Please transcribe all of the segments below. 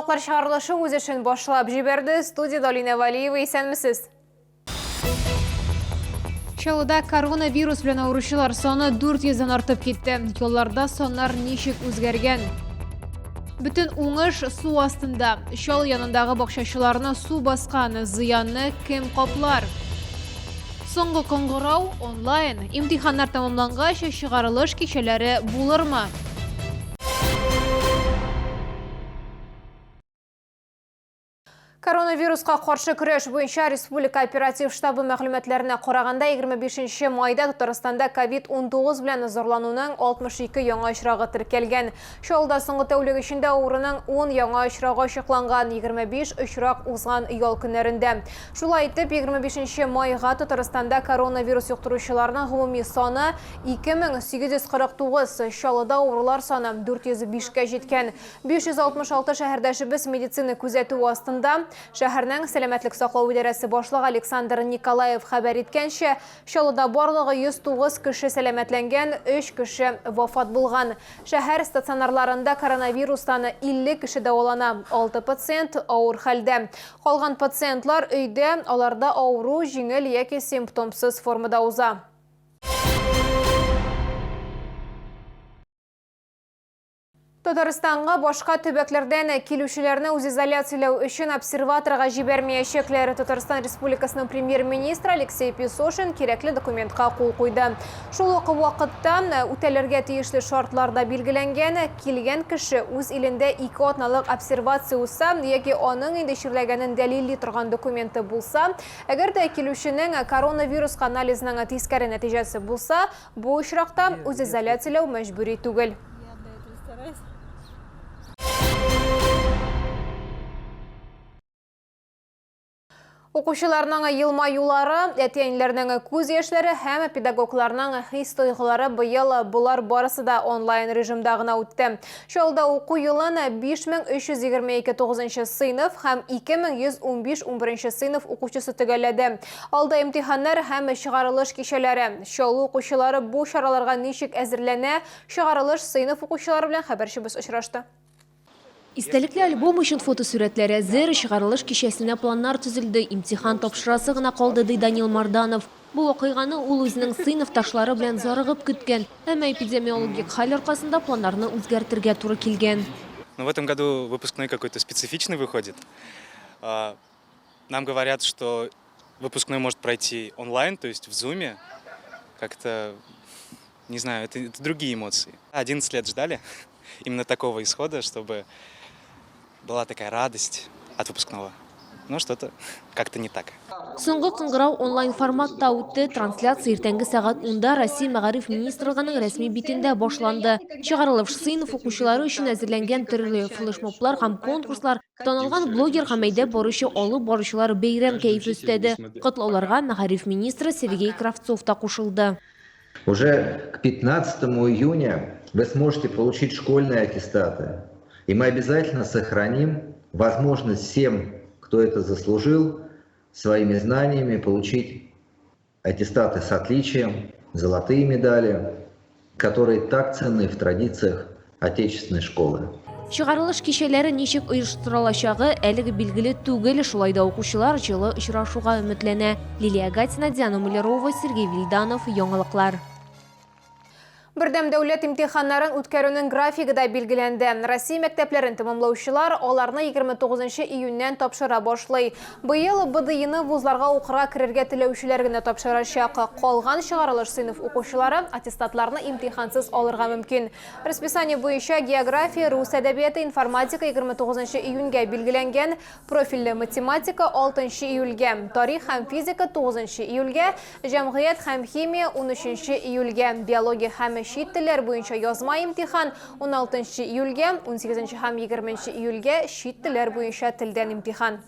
Яңалыклар чыгарылышы үз эшен башлап җибәрде. Студиядә Алинә Валиева, исәнмесез. Чаллыда коронавирус белән авыручылар саны 400 дән артып китте. Юлларда саннар ничек үзгәргән? Бөтен уңыш су астында. Чал янындагы бакчачыларны су баскан. Зыянны кем каплар? Соңгы кыңгырау онлайн. Имтиханнар тәмамлангач, чыгарылыш кичәләре булырмы? Коронавируска каршы көрәш буенча Республика оператив штабы мәгълүматларына караганда, 25 майда Татарстанда ковид-19 белән зарлануның 62 яңа очрагы теркәлгән. Чаллыда соңгы тәүлек эчендә авыруның 10 яңа очрагы ачыкланган, 25 очрак узган ял көннәрендә. Шулай итеп, 25 майга Татарстанда коронавирус йоктыручыларның гомуми саны 2849, Чаллыда авырулар саны 405 кә җиткән. 566 шәһәрдәшебез медицина күзәтүе астында. Шәһәрнең сәламәтлек саклау идарәсе башлыгы Александр Николаев хәбәр иткәнчә, Чаллыда барлыгы 109 кеше сәламәтләнгән, өч кеше вафат булган. Шәһәр стационарларында коронавирустан 50 кеше дәвалана, алты пациент авыр хәлдә. Калган пациентлар өйдә, аларда авыру җиңел яки симптомсыз формада уза. Татарстанга башка төбәкләрдән килүчеләрне үзизоляцияләү өчен обсерваторга җибәрмәячәкләр. Татарстан Республикасының премьер-министры Алексей Песошин кирәкле документка кул куйды. Шул ук вакытта үтәлергә тиешле шартлар да билгеләнгән. Килгән кеше үз илендә ике атналык обсервация узса яки аның инде чирләгәнен дәлилли торган документы булса, әгәр дә килүченең коронавируска анализның тискәре нәтиҗәсе булса, Бу очракта үзизоляцияләү мәҗбүри түгел. Укучыларның елмаюлары, әти-әниләрнең күз яшьләре һәм педагогларның хис-тойгылары быел болар барысы да онлайн режимда гына үтте. Чаллыда уку елын 5322 тугызынчы сыйныф һәм 2115 унберенче сыйныф укучысы төгәлләде. Алда имтиханнар һәм чыгарылыш кичәләре. Чаллы укучылары бу чараларга ничек әзерләнә, чыгарылыш сыйныф укучылары белән хәбәрчебез очрашты. Истәлекле альбом өчен фотосурәтләр әзер, чыгарылыш кичәсенә планнар төзелде, имтихан тапшырасы гына калды, ди Данил Марданов. Бу вакыйганы ул үзенең сыйныфташлары белән зарыгып көткән, әмма эпидемиологик хәл аркасында планнарны үзгәртергә туры килгән. Ну, в этом году выпускной какой-то специфичный выходит. Нам говорят, что выпускной может пройти онлайн, то есть в Zoom. Как-то, не знаю, это, это другие эмоции. 11 лет ждали именно такого исхода, чтобы была такая радость от выпускного. Но что-то как-то не так. Соңгы кыңгырау онлайн форматта үтте. Трансляция иртәнге сәгать унда Россия Мәгариф министрлыгының рәсми битендә башланды. Чыгарылыш сыйныф укучылары өчен әзерләнгән төрле флешмоблар һәм конкурслар Танылган блогер һәм әйдәп баручы алып баручылар бәйрәм кәефе өстәде. Котлауларга мәгариф министры Сергей Кравцов та кушылды. Уже к 15 июня вы сможете получить школьные аттестаты. И мы обязательно сохраним возможность всем, кто это заслужил, своими знаниями получить аттестаты с отличием, золотые медали, которые так ценны в традициях отечественной школы. Чыгарылыш кичәләре ничек оештырылачагы әлеге билгеле түгел, шулай да укучылар җылы очрашуга өметләнә. Лилия Гатина, Диана Мулярова, Сергей Вильданов, Яңалыклар. Бердәм дәүләт имтиханнарын үткәрүнең графигы да билгеләнде. Россия мәктәпләрен тәмамлаучылар аларны 29 июньнән тапшыра башлый. Быел БДИны вузларга укырга керергә теләүчеләр генә тапшырачак. Калган чыгарылыш сыйныф укучылары аттестатларны имтихансыз алырга мөмкин. Расписание буенча география, рус әдәбияты, информатика 29 июньгә билгеләнгән. Профильле математика 6 июльгә, тарих һәм физика 9 июльгә, җәмгыять һәм химия 13 июльгә, биология һәм чит телләр буенча язма имтихан 16 июльгә, 18 һәм 20 июльгә чит телләр буенча телдән имтихан.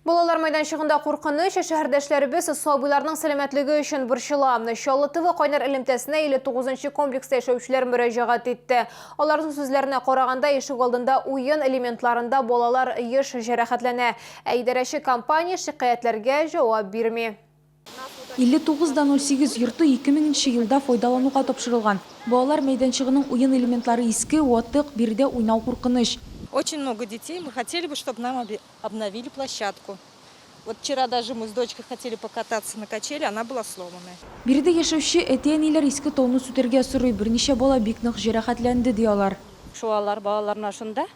Балалар мәйданчыгында куркыныч, шәһәрдәшләребез сабыйларның сәламәтлеге өчен борчыла. Чаллы ТВ кайнар элемтәсенә 59 нчы комплекста яшәүчеләр мөрәҗәгать итте. Аларның сүзләренә караганда, ишегалдында уен элементларында балалар еш җәрәхәтләнә. Ә идарәче компания шикаятьләргә җавап бирми. 59 да 08 йорты 2000 нче елда файдалануга тапшырылган. Балалар мәйданчыгының уен элементлары иске, ватык, биредә уйнау куркыныч. Очень много детей. Мы хотели бы, чтобы нам обновили площадку. Вот вчера даже мы с дочкой хотели покататься на качели, она была сломанная. Биредә яшәүче әти-әниләр иске тауны сүтәргә сорый, берничә бала бик нык җәрәхәтләнде, ди алар. Шуалар балаларына шунда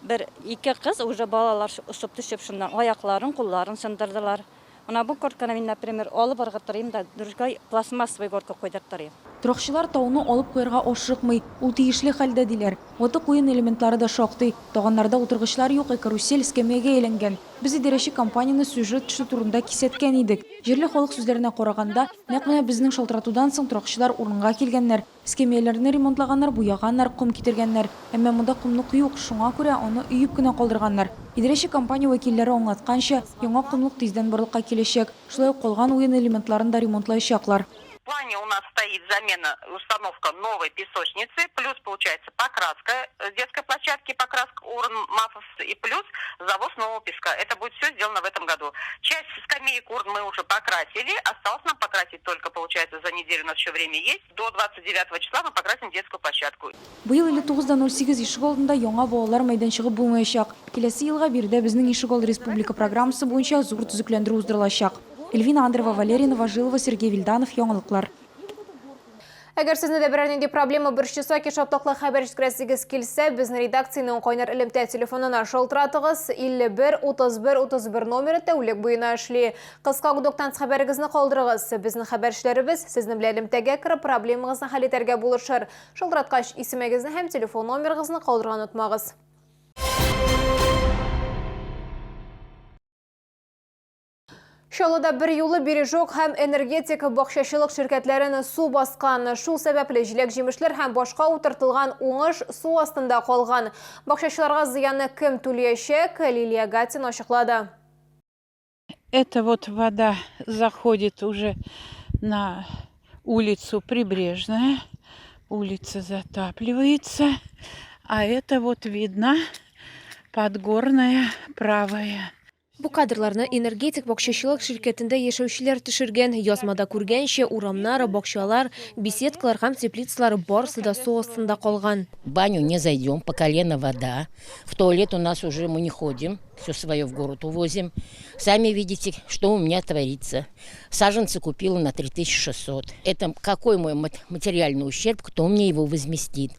бер ике кыз уже балалар очып төшеп шуннан аякларын, кулларын сындырдылар. Менә бу горканы мин, например, алып ыргытырыйм да, другой пластмассовый горка куйдыртырыйм. Торакчылар тауны алып куярга ашыкмый, ул тиешле хәлдә, диләр. Ватык уен элементлары да шактый. Таганнарда утыргычлар юк, ә карусель эскәмиягә әйләнгән. Без идарәче компанияне сюжет төшү турында кисәткән идек. Җирле халык сүзләренә караганда, нәкъ менә безнең шалтыратудан соң торакчылар урынга килгәннәр, Эскәмияләрне ремонтлаганнар, буяганнар, ком китергәннәр. Әмма монда комлык юк, шуңа күрә аны өеп кенә калдырганнар. Идарәче компания вәкилләре аңлатканча, яңа комлык тиздән барлыкка киләчәк. Шулай ук калган уен элементларын да ремонтлаячаклар. В плане у нас стоит замена, установка новой песочницы, плюс получается покраска детской площадки, покраска урн мафов и плюс завоз нового песка. Это будет все сделано в этом году. Часть скамеек урн мы уже покрасили, осталось нам покрасить только, получается, за неделю у нас еще время есть. До 29 числа мы покрасим детскую площадку. Быел 59,08 ишегалдында яңа балалар мәйданчыгы булмаячак. Киләсе елга биредә Безнең ишегалды республика программасы буенча зур төзекләндерү уздырылачак. Эльвина Андрева, Валерий Новожилова, Сергей Вильданов, Яңалыклар. Әгәр сезне дә берәр нинди проблема борчыса, яки шатлыклы хәбәр җиткерәсегез килсә, безнең редакциянең кайнар элемтә телефонына шалтыратыгыз. 51 31 31 номеры тәүлек буена эшли. Кыска гудоктан хәбәрегезне калдырыгыз. Безнең хәбәрчеләребез сезнең белән элемтәгә кереп, проблемагызны хәл итәргә булышыр. Шалтыраткач, исемегезне һәм телефон номерыгызны калдырырга онытмагыз. Чаллыда берьюлы Бережок һәм Энергетик бакчачылык ширкәтләрен су баскан. Шул сәбәпле җиләк-җимешләр һәм башка утыртылган уңыш су астында калган. Бакчачыларга зыянны кем түлиячәк, Лилия Гатина ачыклады. Это вот вода заходит уже на улицу Прибрежная. Улица затапливается. А это вот видно Подгорная правая. Бу кадрларны Энергетик бакчачылык ширкәтендә яшәүчеләр төшергән. Язмада күргәнчә, урамнар, бакчалар, беседкалар һәм теплицалар барысы да су астында калган. В баню не зайдем, по колено вода. В туалет у нас уже мы не ходим, все свое в город увозим. Сами видите, что у меня творится. Саженцы купила на 3600. Это какой мой материальный ущерб, кто мне его возместит?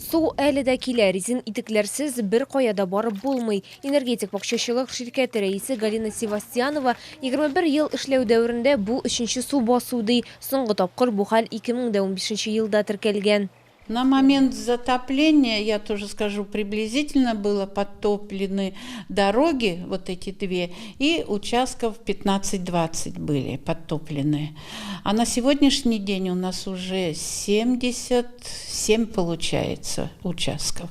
Су әле дә килә, резин итекләрсез беркая да барып булмый. Энергетик бакчачылык ширкәте рәисе Галина Севастьянова 21 ел эшләү дәверендә бу өченче су басу ди. Соңгы тапкыр бу хәл 2015 елда теркәлгән. На момент затопления, я тоже скажу, приблизительно было подтоплены дороги, вот эти две, и участков 15-20 были подтоплены. А на сегодняшний день у нас уже 77 получается участков.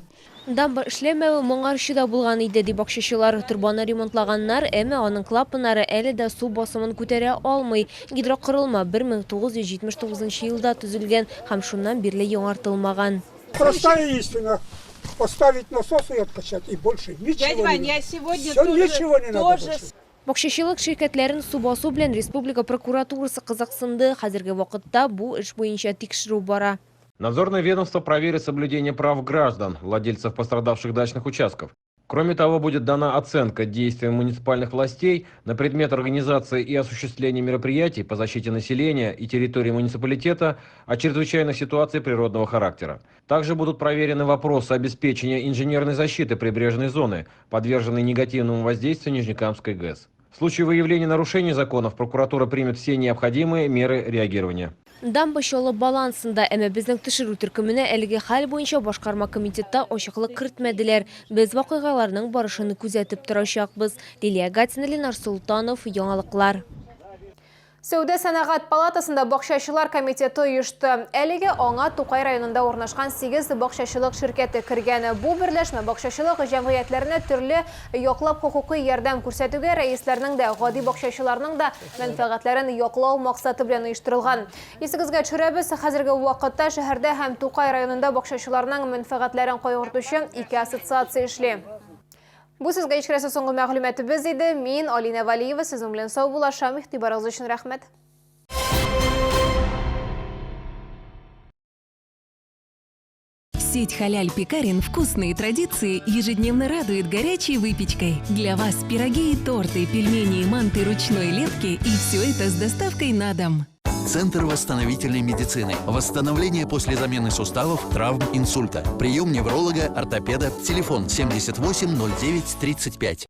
Дамба эшләмәве моңарчы да булган иде, ди бакчачылар. Торбаны ремонтлаганнар, әмма аның клапаннары әле дә су басымын күтәрә алмый. Гидрокорылма 1979 елда төзелгән һәм шуннан бирле яңартылмаган. Простая истина. Поставить насос и откачать, и больше ничего не надо. Все, ничего не надо больше. Бакчачылык ширкәтләрен су басу белән республика прокуратурасы кызыксынды. Хәзерге вакытта бу эш буенча тикшерү бара. Надзорное ведомство проверит соблюдение прав граждан, владельцев пострадавших дачных участков. Кроме того, будет дана оценка действиям муниципальных властей на предмет организации и осуществления мероприятий по защите населения и территории муниципалитета от чрезвычайных ситуаций природного характера. Также будут проверены вопросы обеспечения инженерной защиты прибрежной зоны, подверженной негативному воздействию Нижнекамской ГЭС. В случае выявления нарушений законов прокуратура примет все необходимые меры реагирования. Дамба Чаллы балансында, әмма безнең төшерү төркеменә әлеге хәл буенча башкарма комитетта ачыклык кертмәделәр. Без вакыйгаларның барышын күзәтеп торачакбыз. Лилия Гатина, Ленар Солтанов, Яңалыклар. Сәүдә-сәнәгать палатасында бакчачылар комитеты оешты. Әлеге аңа Тукай районында урнашкан 8 бакчачылык ширкәте кергән. Бу берләшмә бакчачылык җәмгыятьләренә төрле яклап хокукый ярдәм күрсәтүгә рәисләрнең дә, гади бакчачыларның да мәнфәгатьләрен яклау максаты белән оештырылган. Исегезгә төшерәбез, хәзерге вакытта шәһәрдә һәм Тукай районында бакчачыларның мәнфәгатьләрен кайгыртучы ике ассоциация эшли. Бу сезгә җиткерәсе соңгы мәгълүматыбыз иде. Мин, Алинә Вәлиева, сезнең белән саубуллашам. Игътибарыгыз өчен рәхмәт. Сеть «Халяль Пекарен» вкусные традиции ежедневно радует горячей выпечкой. Для вас пироги и торты, пельмени и манты ручной лепки и все это с доставкой на дом. Центр восстановительной медицины. Восстановление после замены суставов, травм, инсульта. Прием невролога, ортопеда. Телефон 78 09 35.